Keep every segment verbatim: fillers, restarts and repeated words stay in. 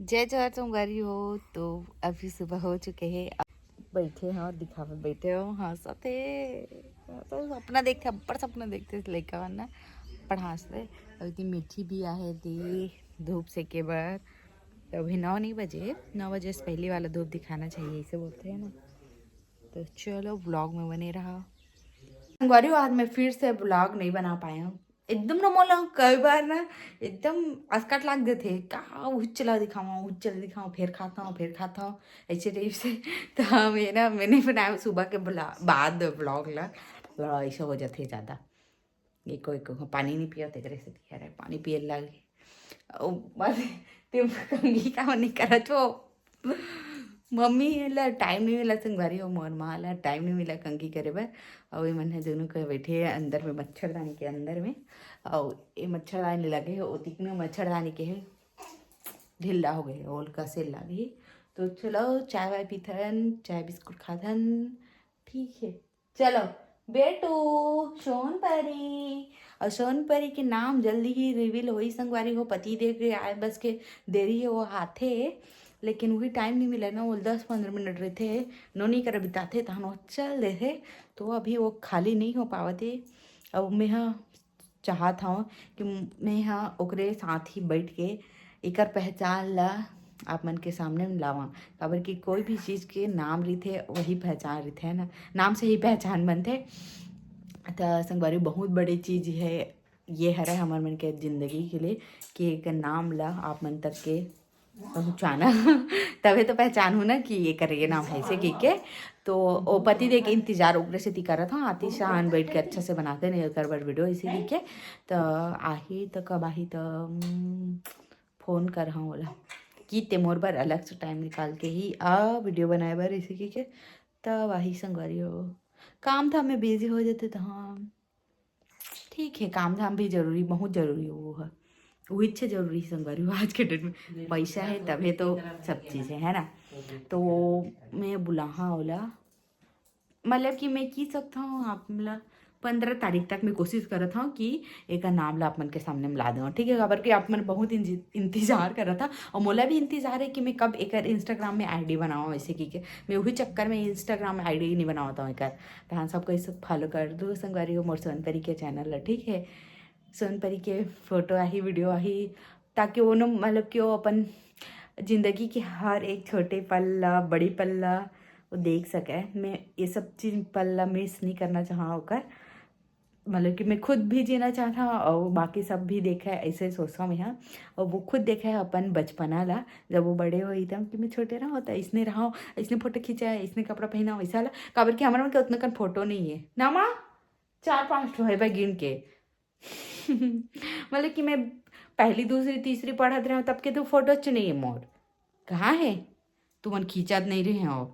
जय जोहार संगवारी हो। तो अभी सुबह हो चुके हे, बैठे हो, दिखावे बैठे हो, हंसत हे, तो सपना देखते, अब्बड़ सपना देखते लइका मन ना, बड़ हंसते। अउ इतनी मीठी भी आहे दी धूप सेके बर। तो अभी नौ नहीं बजे, नौ बजे से पहले वाला धूप दिखाना चाहिए, ऐसे बोलते हैं ना। तो चलो, ब्लॉग में बने रहा। संगवारी हो, आज मैं फिर से ब्लॉग नहीं बना पाया हूँ। एकदम ना मोला कई बार ना एकदम असकट लाग देथे, का उच्च ला दिखावा, उच्च ला दिखावा, फिर खाता हूँ, फिर खाता हूँ, ऐसे टाइप से। तो हम ये ना, मैंने बनाया सुबह के ब्ला-, बाद ब्लॉग ला, थोड़ा ऐसा हो जाते ज़्यादा। एको एको पानी नहीं पिया, तेरे से दिया रहे, पानी पिए लग गए। ओ, बस, ते कंघी का नहीं करा छो। मम्मी ला टाइम नहीं मिला संगवारी हो, मोर माँ ला टाइम नहीं मिला कंघी करे बर। अउ ये मन ह दोनों के बैठे हे अंदर में, मच्छरदानी के अंदर में। अउ ये मच्छरदानी लगे हे, ओतिक में मच्छरदानी के हे, ढीला हो गए, ओल कसे लगे। तो चलो, चाय वाय पीथन, चाय बिस्कुट खाथन, ठीक है। चलो बेटू, सोन परी। अउ सोन परी के नाम जल्दी ही रिवील होई संगवारी हो, पति देव के आए बस के देरी हे, वो आथे, लेकिन वही टाइम नहीं मिले ना, वो दस पंद्रह मिनट रहते, नोनी कर बिताते, तहन वो चल देथे। तो अभी वो खाली नहीं हो पावत हे। अब मैं ह चाहत हव कि मैं ह ओकरे साथ ही बैठ के एकर पहचान ला आप मन के सामने में लावां, काबर कि कोई भी चीज़ के नाम रहिथे, वही पहचान रहिथे, है ना, नाम से ही पहचान बनथे। त संगवारी, बहुत बड़े चीज़ है ये, हरे हमर मन के जिंदगी के लिए, कि एक नाम ला आप मन तक के पहुँचाना। तभे तो पहचान हो ना कि ये कर, ये नाम है, ऐसे कह के। तो ओ पति देव के इंतजार ओकरे सेती करत हव, आती शान बैठ के अच्छा से बनाते नहीं कर बर वीडियो, इसी कह के। तो आही तो कब आही तो, हम्म, फोन कर हव ओला कि ते मोर बर अलग से टाइम निकाल के ही आ वीडियो बनाए बर, इसी कह के। तब आही संगवारी हो, काम धाम में बिजी हो जाते तो हाँ, ठीक है, काम धाम भी जरूरी, बहुत जरूरी हो वो है, वो इच्छा जरूरी है संगवारी हो आज के डेट में। पैसा है तभे तो सब चीज़ है, है ना। तो मैं बुलाहा ओला, मतलब कि मैं की सकता हूँ आप, मतलब पंद्रह तारीख तक मैं कोशिश करत हूँ कि एक नाम ला आप मन के सामने में ला देवं, ठीक है। काबर कि आप मन बहुत इंज-, इंतजार करत हव और मोला भी इंतजार है कि मैं कब एकर इंस्टाग्राम में आईडी बनाऊँ, ऐसे की के मैं वही चक्कर में इंस्टाग्राम आईडी नहीं बनावत हूँ एकर। तहन सब कोई सब फॉलो कर दो संगवारी हो मोर सोनपरी के चैनल ला, ठीक है। सोनपरी के फोटो आही, वीडियो आही, ताकि वो न, मतलब कि वो अपन जिंदगी के हर एक छोटे पल ला, बड़ी पल ला वो देख सके। मैं ये सब चीज, पल ला मिस नहीं करना चाहा ओकर, मतलब कि मैं खुद भी जीना चाहता हूँ और बाकी सब भी देखा है, ऐसे सोचता हूँ मैं। हाँ, और वो खुद देखा है अपन बचपना ला, जब वो बड़े होई तब कि मैं छोटे रहा होता, इसने रहा, इसने फोटो खींचा है, इसने कपड़ा पहना, वैसा ला। काबर कि हमारे मन के उतना कन फोटो नहीं है ना माँ, चार पांच ठो है भाई गिन के। मतलब कि मैं पहली, दूसरी, तीसरी पढ़त रहे हूँ तब के तो फोटो च नहीं है मोर। कहाँ है? तुमन खींचत नहीं रहे हो।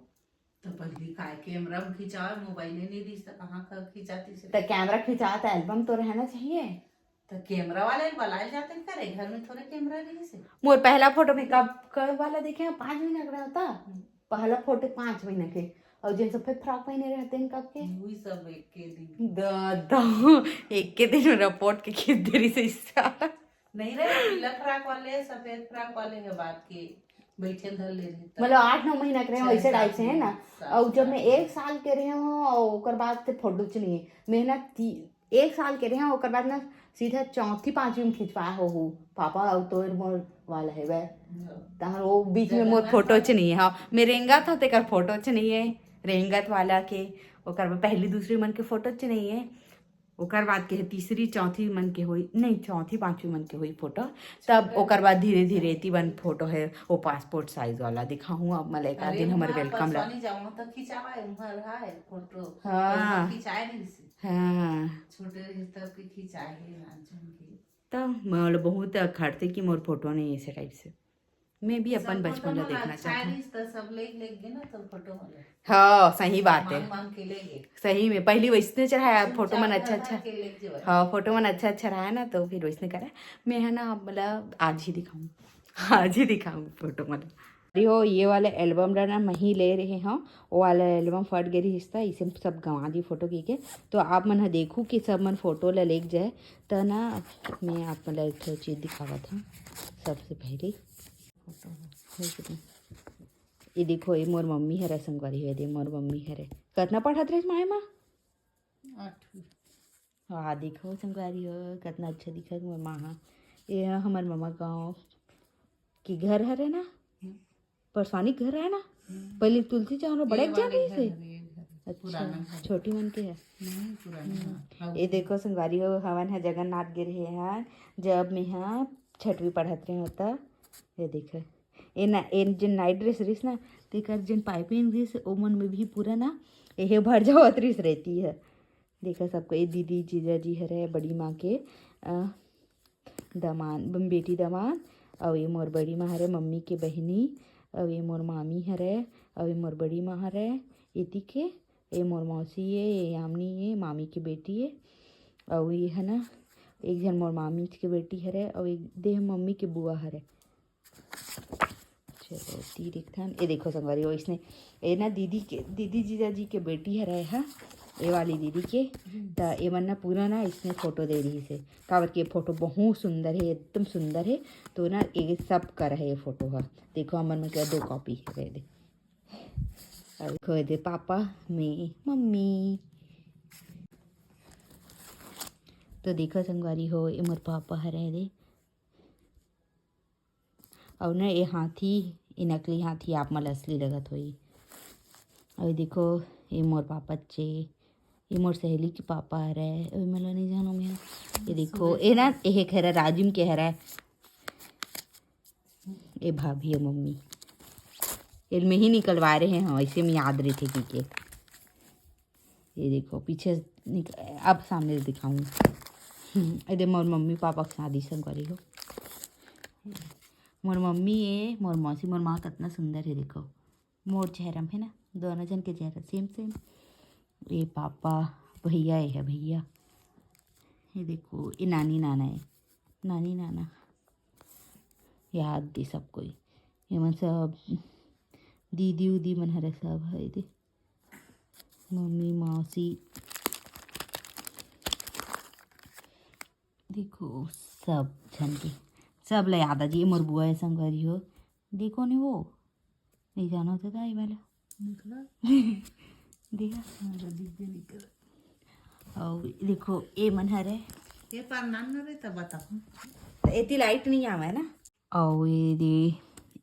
तो पहली काय कैमरा में खिंचावे, मोबाइल ही नहीं दिस, तो कहाँ का खिंचाती से? तो कैमरा खिंचाता, एल्बम तो रहना चाहिए। तो कैमरा वाले बुलाए जाते करे, घर में थोड़े कैमरा रही से। मोर पहला फोटो में कब, कब वाला देखे हैं? पाँच महीना का रहता। हम्म। पहला फोटो पाँच महीना के, और जिन सफेद फ्रॉक पहने रहते हैं कब के? वही सब एक के दिन। दादा, एक के दिन रिपोर्ट के खींच दे रही से इस साल। नहीं रहे, पीला फ्रॉक वाले, सफेद फ्रॉक वाले है बात के, बैठे धर ले रहे तब। मतलब आठ नौ महीना के रहे, चाहे वैसे टाइप से है ना। सात महीना, सात और जब मैं साल। एक साल के रहे हूँ और ओकर बाद से फोटो च नहीं है। मेहनत थी, एक साल के रहे हूँ, ओकर बाद ना सीधा चौथी पांचवी में खिंचवाए हो हूँ पापा, और तोर मोर वाला है वह। हाँ। तहन वो बीच में मोर जगन्नाथ फोटो च वाला। नहीं है। हाँ, मैं रेंगत हूँ तेकर फोटो च नहीं है, रेंगत वाला के। ओकर बाद पहली दूसरी मन के फोटो च नहीं है। ओकर बाद के है तीसरी चौथी मन के होई, नहीं, चौथी पांचवी मन के होई फोटो। तब ओकर बाद धीरे धीरे एती बन फोटो है, वो पासपोर्ट साइज वाला दिखाहूँ अब, मतलब एक आध अरे, दिन हमर वहाँ welcome ला। परसौनी जाऊँ तो खिंचावा है, वहाँ रहा है फोटो। हाँ। तो वहाँ खिंचाए नहीं से। हाँ। छोटे रहे तब के खिंचाए है, नानचुन के। तब मोला बहुत अखड़ते कि मोर फोटो नहीं ऐसे टाइप से। मैं भी अपन सब बचपन फोटो ला मन देखना अच्छा चाहता हूँ। रहिस त सब लेग, लेग गे ना, तो फोटो मन ला। हाँ, सही बात है। मांग, मांग के ले गे। सही में, पहली वैसने चढ़ाया, फोटो मन चुपचाप अच्छा, उठा अच्छा। के लेग जेवय। हाँ, फोटो मन अच्छा, अच्छा रहा ना, तो फिर वैसने करा। मैं है ना, मतलब, आज ही दिखाऊँ। आज ही दिखाऊँ फोटो मन। अरे हो, ये वाला एल्बम ला ना, मैं ही ले रहे हूँ। वो वाला एल्बम फट गे रहिस त, इसे सब गंवा दी फोटो की के। तो आप मन ह देखू कि सब मन फोटो ला लेग जाए, त ना, मैं आप मन ला एक ठो चीज दिखावत हूँ। सबसे पहले फोटो। ये देखो, ये मोर मम्मी हरे संगवारी हो, ये दे मोर मम्मी हरे। कतना पढ़त रहिस माय मा? आठवीं। हाँ, देखो संगवारी हो, कतना अच्छा दिखत मोर माँ हा। ये ह हमर ममा गाँव के घर हरे ना, परसवानी के घर है ना, पहले तुलसी चौरा बड़े जान रही से। अच्छा, छोटी मन के है। ये देखो संगवारी हो, हमन ह जगन्नाथ गे रहे हन, जब मैं ह छठवीं पढ़त रहे हो त। ये देखो, ए ना, ए जेन नाइट ड्रेस रहिस ना, तेकर जेन पाइपिंग रहिस, ओमन में भी पूरा ना एहे भर जावत रहिस रहती है। देखो सबको, ये दीदी जीजा जी हरे, बड़ी माँ के अ, दमांद, बेटी दमांद, अउ ये मोर बड़ी माँ हरे, मम्मी के बहिनी, अउ ये मोर मामी हरे, अउ ये मोर बड़ी माँ हरे, एती के, ये मोर मौसी ये, ये यामिनी ये, मामी के बेटी ये, अउ ये है ना, एक झन मोर मामी के बेटी हरे, अउ एक दे मम्मी के बुआ हरे। चलो, ती देखथन। ये देखो संगवारी हो, इसने, ये ना दीदी के, दीदी जीजा जी के बेटी हरे हा, ये वाली दीदी के। त एमन ना पूरा ना इसने फोटो दे रही से, काबर के फोटो बहुत सुंदर है, एकदम सुंदर है। तो ना ये सब कर है ये फोटो हा। देखो हमर में क्या दो कॉपी है, दे। अउ देखो ये दे पापा, मैं, मम्मी। तो देखो संगवारी हो, ये मोर पापा हरे दे। अउ ना ये हाथी, ये नकली हाथी आप मन ल असली लगत होही। अउ ये देखो, ये मोर पापा चे, ये मोर सहेली के पापा हरे, अउ ये मन ल नहीं जानो मैं। ये देखो, ये ना, ये एक हरे राजिम के हरे, ये भाभी अउ मम्मी, ये में ही निकलवा रहे हैं, ऐसे में याद रहिथे कि के। ये देखो पीछे निक-, अब सामने दिखाऊँ। हम्म, ये दे मोर मम्मी पापा के शादी संगवारी हो। मोर मम्मी ये, मोर मौसी, मोर माँ कितना सुंदर है। देखो मोर चेहरा में है ना, दोनों जन के चेहरा सेम सेम। ये पापा, भैया ये है भैया। ये देखो, ये नानी नाना है, नानी नाना। याद दे सब कोई, ये मन सब दीदी उदी मन हरे सब है दे। मम्मी, मौसी, देखो सब झन के, सब ला याद आ जी। ये मोर बुआ है संगवारी हो, देखो नहीं वो, नहीं जाना था दाई वाला। निकला। देखा, हाँ, तो दिख भी निकल। और देखो ये मन हरे, ये पार नान न रहे तब बताओ। तो एती लाइट नहीं आवे ना। और ये दे,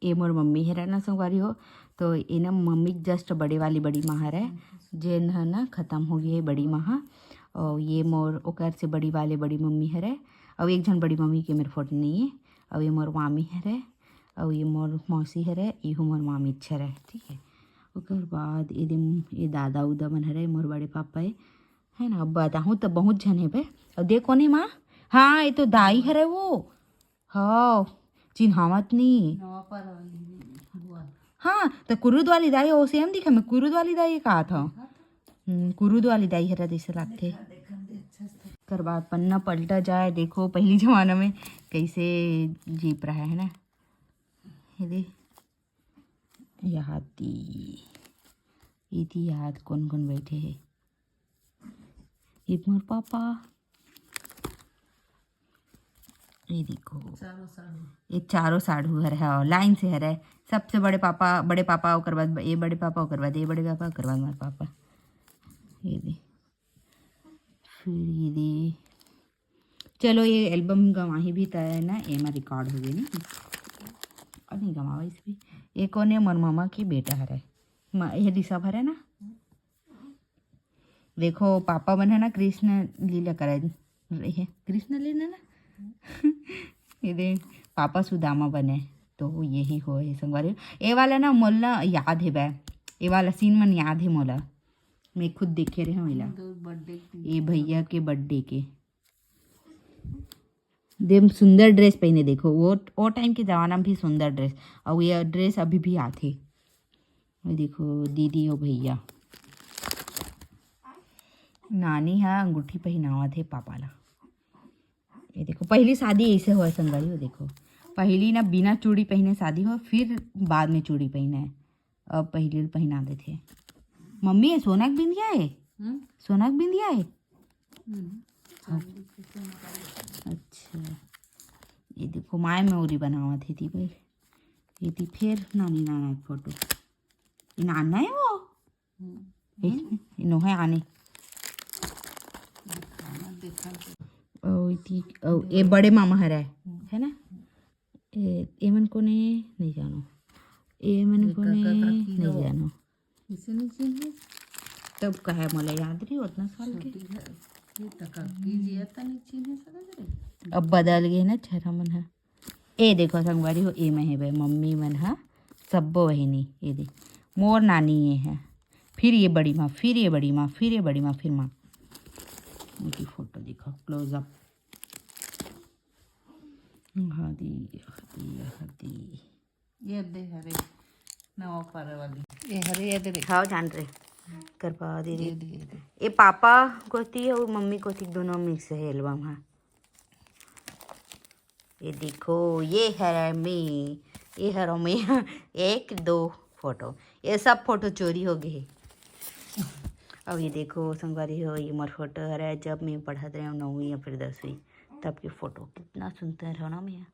ये मोर मम्मी हरे ना संगवारी हो, तो ये ना मम्मी जस्ट बड़े वाली बड़ी माँ हरे, जेन ह ना खत्म हो गई है बड़ी माँ हा। और ये मोर ओकर से बड़ी वाले बड़ी मम्मी हरे, और एक झन बड़ी मम्मी के मेर फोटो नहीं है। और ये मोर मामी हरे, और ये मोर मौसी हरे, इहू मोर मामी हरे, ठीक है। ओकर बाद ये दे, ये दादा उदा मन हरे, मोर बड़े पापा है, है ना। अब बताहूँ तो बहुत झन है बे। और दे कोने माँ, हाँ ये तो दाई हरे वो, हाँ, चिन्हावत नहीं। नवा पर वाली बुआ। हाँ, तो कुरुद वाली दाई, वो सेम दिखे में कुरुद वाली दाई कहा था। हम्म, कुरुद वाली दाई हरा जैसे लागथे। देखा दे अच्छा से। कर बाद पन्ना पलटा जाए, देखो पहली जमाना में कैसे जीप रहा है ना। ये दे, याद दी, ये थी याद कौन कौन बैठे हैं। ये मोर पापा, ये देखो, चारों साढ़ू। ये चारों साढ़ू हर है, लाइन से हर है। सबसे बड़े पापा, बड़े पापा, ओकर बाद ये बड़े पापा, ओकर बाद ये बड़े पापा, ओकर बाद मोर पापा। ये दे, फिर ये दे। चलो, ये एल्बम गवाही भी त है ना, एमा रिकॉर्ड हो गई नहीं, और नहीं गवावा इस भी। ये कौन है? मोर मामा के बेटा हरे, मा-, ये ऋषभ हरे ना। देखो पापा मन है ना कृष्ण लीला करे रहे, कृष्ण लीला ना। ये दे, पापा सुदामा बने, तो यही हो है संगवारी। ये वाला ना मोला याद है बे, ये वाला सीन मन याद है मोला, मैं खुद देखे रहे हूँ एला। तो बर्थडे ये भैया के बर्थडे के। दे सुंदर ड्रेस पहने, देखो वो, वो टाइम के जमाना में भी सुंदर ड्रेस, और ये ड्रेस अभी भी आथे। ये देखो दीदी और भैया, नानी हा अंगूठी पहनावत है पापा ला। ये देखो पहली शादी ऐसे हुआ संगवारी हो, देखो पहली ना बिना चूड़ी पहने शादी हो, फिर बाद में चूड़ी पहने है। अब पहली पहना देथे। मम्मी, ये सोना के बिंदिया है? हम्म? सोना के बिंदिया है? हम्म। अच्छा, ये देखो माय मौरी बनावत है ती भाई। एती फिर नानी नाना के फोटो। ये नाना है वो। हम्म। ए, ये नो है आने। दिखाना, देखा तो। ओ इती, ओ, ये बड़े मामा हरे, है ना? ए, एमन कोने नहीं जानो। एमन ये कोने काका काकी नहीं हो। जानो। इसे नहीं चिन्हे। तब कहे मोला याद रही उतना साल के। छोटी है। ये तक की जिया तो नहीं चिन्हे सकत रे। अब बदल गए ना चेहरा मन ह। ए देखो संगवारी हो, ए में हे बे मम्मी मन ह, सब्बो बहिनी। ये दे मोर नानी ये है, फिर ये बड़ी माँ, फिर ये बड़ी माँ, फिर ये बड़ी माँ, फिर माँ। उनकी फोटो देखो क्लोज अप। हदी हदी हदी। ये दे हरे नवा पारे वाली। ये हरे ये दे रे। खाओ जान रे। करवा दे ये रे। दे, ये दे। ये पापा कोती अउ मम्मी कोती दोनों मिक्स है एल्बम हा। ये देखो, ये हरे मैं, ये हरो मैं। एक दो फोटो, ये सब फोटो चोरी हो गए हे। अब ये देखो संगवारी हो, ये मोर फोटो हरे जब मैं पढ़त रहे नौवीं या फिर दसवीं, तब के फोटो। कितना सुंदर हो ना मैं।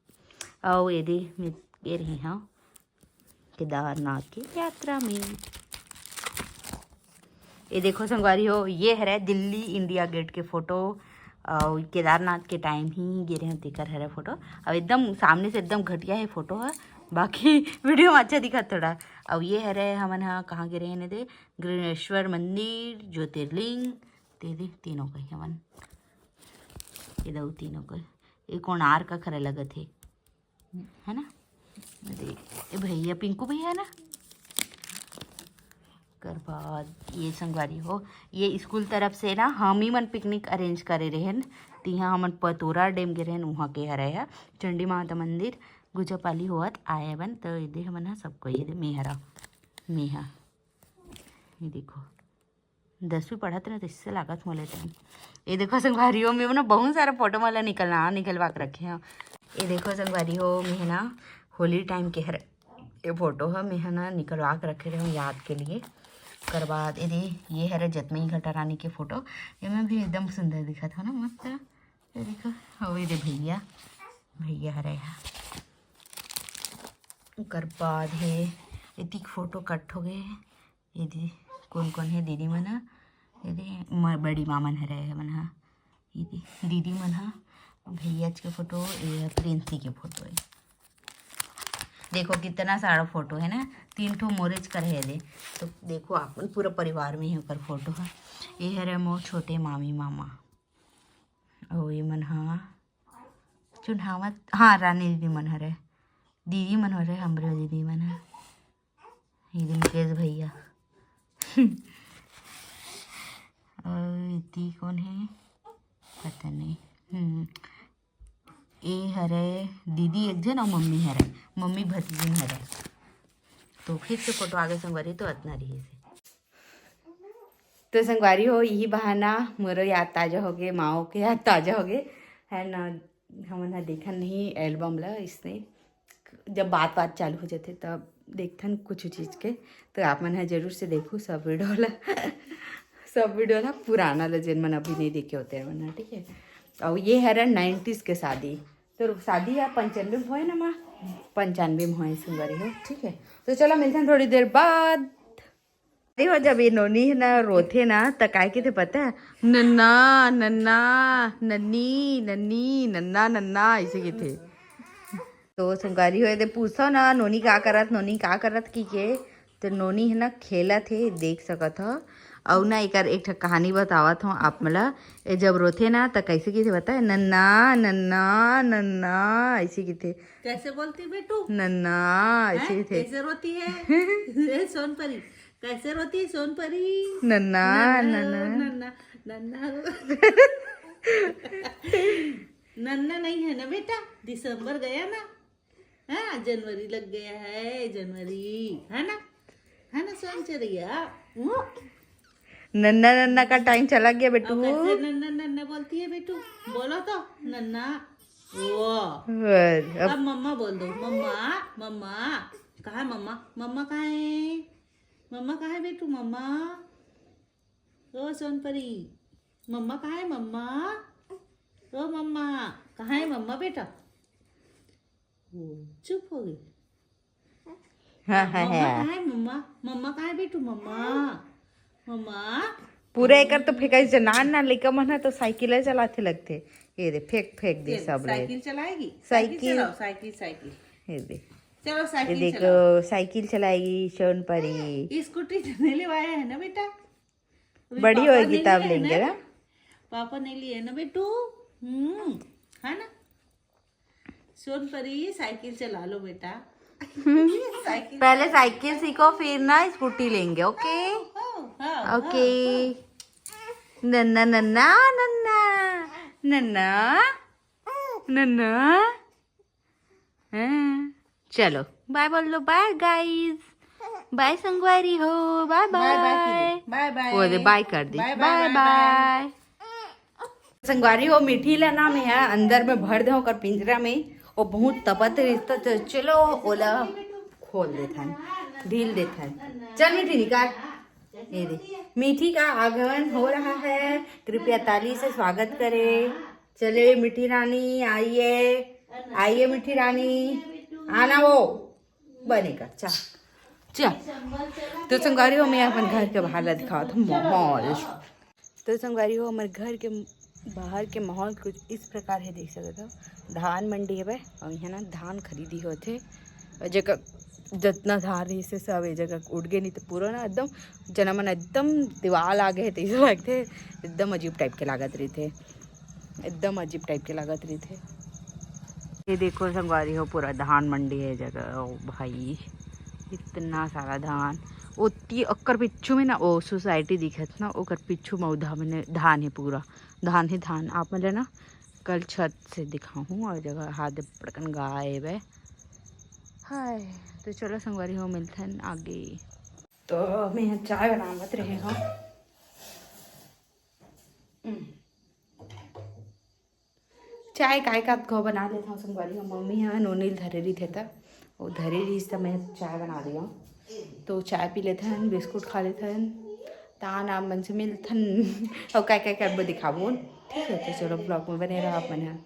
अउ ये दे मैं गे रही हूँ केदारनाथ की यात्रा में। ये देखो संगवारी हो, ये हरे दिल्ली इंडिया गेट के फोटो। अउ केदारनाथ के टाइम ही गे रहे तेकर हरे फोटो। अब एकदम सामने से एकदम घटिया है फोटो है, बाकी वीडियो में अच्छा दिखा थोड़ा। अब ये हरे हमन हा कहाँ गे रहे ने दे, ग्रीनेश्वर मंदिर, ज्योतिर्लिंग, ते दे तीनों कही हमन। ये दऊ तीनों कही, ये कोणार्क का खरे लगत है, है ना? अरे, ये भैया, पिंकू भैया है ना? कर बाद ये संगवारी हो, ये स्कूल तरफ से ना हम ही मन पिकनिक अरेंज करे रहेन। तिहा हमन पतोरा डैम गे रहेन, वहाँ के हरे है चंडी माता मंदिर। गुजरपाली होवत आए बन, तो ये दे हमन हा सबको, ये दे मेहरा, मेहा, ये देखो दसवीं पढ़त रहे तो इससे लागत मोले टाइम। ये देखो संगवारी हो, मैं ना बहुत सारा फोटो मोला निकलना निकलवा के रखे हैं। ये देखो संगवारी हो, मैं है ना होली टाइम के हर ये फोटो है, मैं है ना निकलवा के रखे रहे हूँ याद के लिए। कर बाद ये दे, ये हरे जतमई घटा रानी के फोटो, ये में भी एकदम सुंदर दिखत हो ना, मस्त। ये देखो, हो ये दे भैया, भैया हरे हा। ओकर बाद हे एतिक फोटो कट हो गए हे। ये दे कोन कोन हे दीदी मन ह, ये दे म-, बड़ी माँ मन हरे हे मन ह, ये दे दीदी मन ह, भैया के फोटो, ये प्रिंसी के फोटो है। देखो कितना सारा फोटो है ना, तीन ठो मोरेज कर है दे। तो देखो अपन पूरा परिवार में ही ओकर फोटो है। ये हरे मोर छोटे मामी मामा, अउ ये मन ह चुनावत, हाँ, रानी दीदी मन हरे, दीदी मन हरे, हमरे दीदी मन ह, ये दे मुकेश भैया। अउ इति कोन हे, पता नहीं। हम्म, ए हरे दीदी एक झन अउ मम्मी हरे, मम्मी भतीजिन हरे। तो फिर से फोटो आगे संगवारी तो अतना रही से। तो संगवारी हो, यही बहाना मोरो याद ताजा हो गए, माओ के याद ताजा हो गए, है ना। हमन ह देखन नहीं एल्बम ला, इसने जब बात बात चालू हो जाथे तब देखथन कुछ चीज के। तो आप मन ह जरूर से देखो सब वीडियो ला। सब वीडियो ला, पुराना ला, जेन मन अभी नहीं देखे होते हैं मन ह, ठीक है। और ये हरे नाइन्टीज के शादी, तो शादी या पंचानवे में होए ना माँ, पंचानवे में होए संगवारी हो, ठीक है। तो चलो मिलथन थोड़ी देर बाद। देखो जब ये नोनी है ना रोथे ना, त काय कथे पता है, नन्ना नन्ना, नन्नी नन्नी, नन्ना नन्ना, ऐसे कथे। तो संगवारी हो, ये दे पूछो ना नोनी का करत, नोनी का करत की के, तो नोनी है ना खेलत हे, देख सकत हो। अउ ना एकर एक ठक कहानी बतावत हूँ आप मला। ये जब रोथे ना त कैसे कथे बताए, नन्ना नन्ना नन्ना, ऐसे कथे। कैसे बोलती बेटू? नन्ना, ऐसे हैं? कथे। कैसे रोती है? ए सोनपरी, कैसे रोती है सोनपरी? नन्ना नन्ना नन्ना। रो, नन्ना नन्ना रो। नन्ना नहीं है ना बेटा, दिसंबर गया ना। हाँ, जनवरी लग गया है, जनवरी, है ना? है ना सोन चरिया? वो? नन्ना नन्ना का टाइम चला गया बेटू। और कैसे नन्ना नन्ना बोलती है बेटू? बोलो तो, नन्ना। वो। और अब अब मम्मा बोल दो, मम्मा, मम्मा। कहाँ है मम्मा? मम्मा कहाँ है? मम्मा कहाँ है बेटू? मम्मा, ओ सोनपरी, मम्मा कहाँ है? मम्मा, ओ मम्मा, कहाँ है मम्मा बेटा? वो चुप हो गई। हाँ, हाँ, मम्मा हाँ। कहाँ है? मम्मा, मम्मा कहाँ है बेटू? मम्मा, मम्मा। पूरा एकर तो फेंकाइस जे, नान नान लइका मन ह तो साइकिल चलाथे लगथे। ये दे, फेंक, फेंक दे ये सब ले। साइकिल चलाएगी। Cycle cycle. चलाओ, साइकिल, साइकिल। ये दे। चलो, ये साइकिल देखो, चलाओ। साइकिल चलाएगी सोनपरी। स्कूटी तो नहीं लेवाया है ना बेटा? अभी बड़ी पापा होएगी नहीं तब लिए है लेंगे ना? ना। पापा नहीं लिए ना बेटू? हम्म, है ना? सोनपरी, साइकिल चला लो बेटा। साइकिल पहले साइकिल सीखो, फिर ना स्कूटी लेंगे, ओके? हाँ, हाँ, ओके। हाँ। नन्ना, नन्ना, नन्ना, नन्ना, नन्ना। हाँ, चलो बाय बोल दो, बाय गाइस, बाय संगवारी हो, बाय बाय बाय। बाय, बाय। वो दे, बाय कर दी, बाय, बाय, बाय बाय, बाय। बाय। संगवारी हो, मिठी ला ना मैं यहाँ अंदर में भर दे ओकर पिंजरा में, वो बहुत तपत रहिस, तो चलो ओला खोल देथन, ढील देथन। चल मिठी निकाल। ये दे, मिठी का आगमन हो रहा है, कृपया ताली से स्वागत करें। चले मिठी रानी, आइए, आइए मिठी रानी, आना वो बनेगा। चल, चल। तो संगवारी हो, मैं अपन घर के बाहर ला दिखावत हूँ माहौल। तो संगवारी हो, हमर घर के बाहर के माहौल कुछ इस प्रकार है, देख सकत हो, धान मंडी हवय और यहाँ ना धान खरीदी होथे और जगह जितना धान रहिस हे सब ए जगह उठ गे, नहीं तो पूरा ना एकदम जना मन एकदम दीवाल आ गए तैसे लगथे, एकदम अजीब टाइप के लागत रहिथे, एकदम अजीब टाइप के लागत रहिथे। ये देखो संगवारी हो, पूरा धान मंडी है जगह। ओ भाई, इतना सारा धान। ओती ओकर पिच्छू में ना, ओ सोसाइटी दिखत ना, ओकर पिच्छू में ओ धान, धान है पूरा, धान ही धान। आप मन ल ना कल छत से दिखाहूँ। और जगह हाथ दे बड़कन गाय बे। हाय, तो चलो संगवारी हो, मिलथन आगे। तो मैं चाय बनावत रहे हूँ। हम्म। चाय काय का घो बना लेथन संगवारी हो, मम्मी ह नोनी ल धरे रहिथे त, वो धरे रहिस त मैं चाय बना दिया। तो चाय पी लेथन, बिस्कुट खा लेथन, तान आप मन से मिलथन। और काय काय करबो दिखाबो, ठीक है? तो चलो ब्लॉग में बने रहो आप मन ह।